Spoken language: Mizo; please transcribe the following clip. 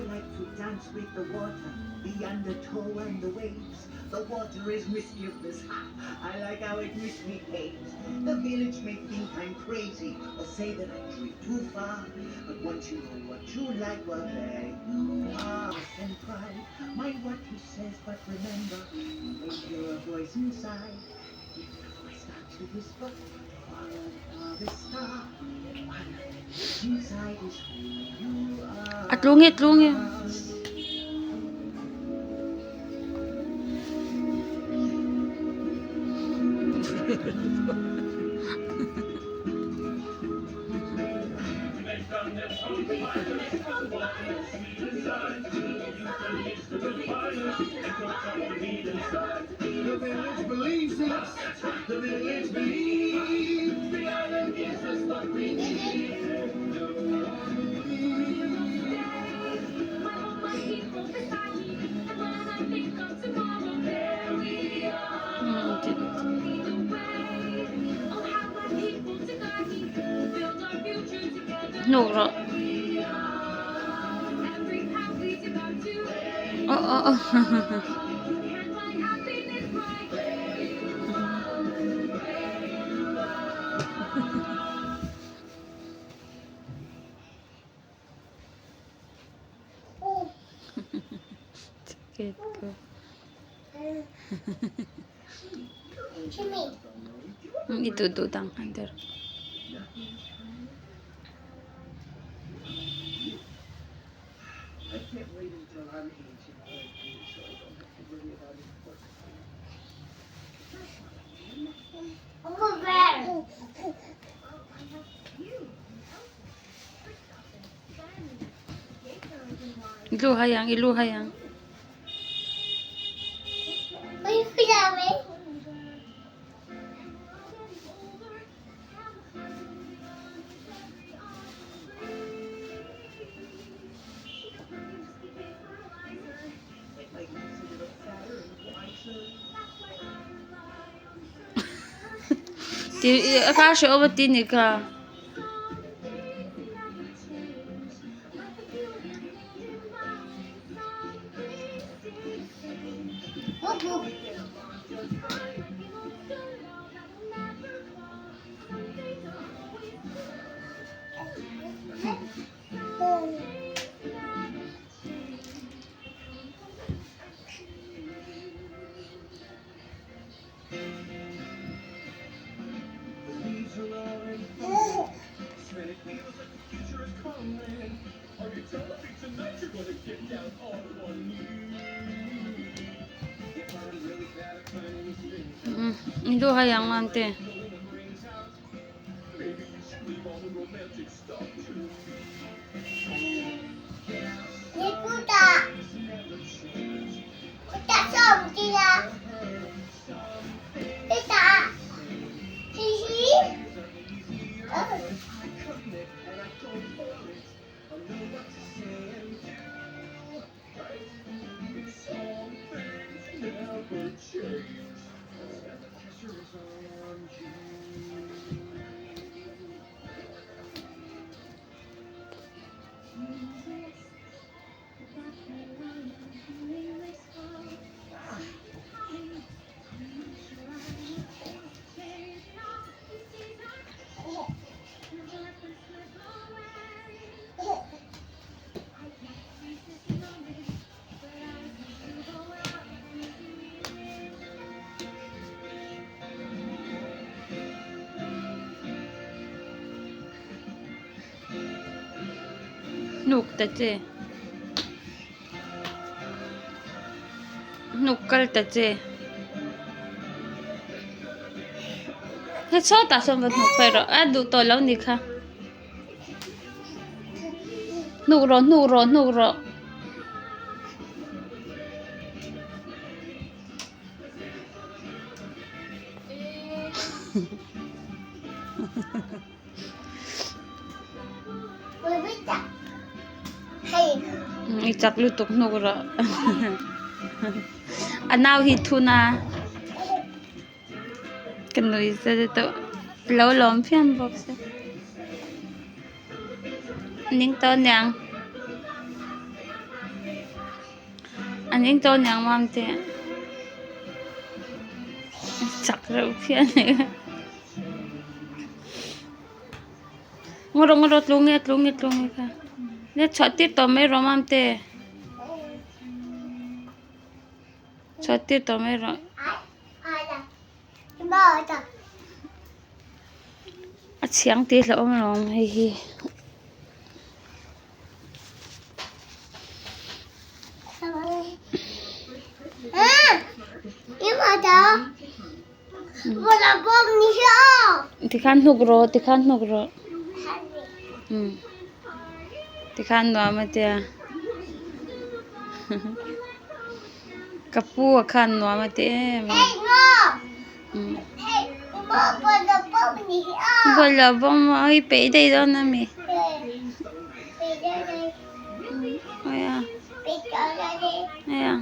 like to dance with the water, the undertow and the waves. The water is mischievous. I like how it misbehaves. The village may think I'm crazy or say that I drift too far. But once you know what you like, well, there you are. And pride, mind what he says, but remember, you may hear a voice inside. If the voice starts to whisper, follow the farthest star. Honor that lives inside is who you A tlung e tlung e. are. Hnuk rawh. Aw aw aw. I duh duh dang an der. I can't wait until I'm ancient like you so I don't have to worry about important things. I lu hai ang i lu hai ang. It might make us a little fatter and wiser. Ti kha hre awm a ti ni kha. The leaves are already falling. And it feels like the future is calling. Are you telling me tonight you're gonna get down on one knee? If I'm really bad at planning these things, I lu hai ang mante. pulling the brains out, maybe you should leave all the romantic stuff to me. Never change. Things are easier when I commit and I go for it. I know what to say and do. Right? But some things never change. And the pressure is on you. Hnuk ta che. Hnuk kal ta che. He sawtah sawn va hnuk phei rawh a duh tawh lo ni kha. Hnuk rawh hnuk rawh hnuk rawh. I chak lutuk hnuk rawh a nau hi thun a ka nui zet deuh lo lawm phian bawk se ning tawh aniang. An eng tawh aniang mam te chak reuh phian e ngaw rawh ngaw rawh tlu nge tlu nge tlu nge kha le chhuah tir tawh mai rawh mam te chhuah tir tawh mai rawh. A chhiang tih hlauhawm alawm hei hi. Tikhan hnuk rawh tikhan hnuk rawh umm tikhan nuam a tia ka pu a khan nuam a ti em a umm bawlhhlawh bawm a i peih daih dawn a mi aia aia.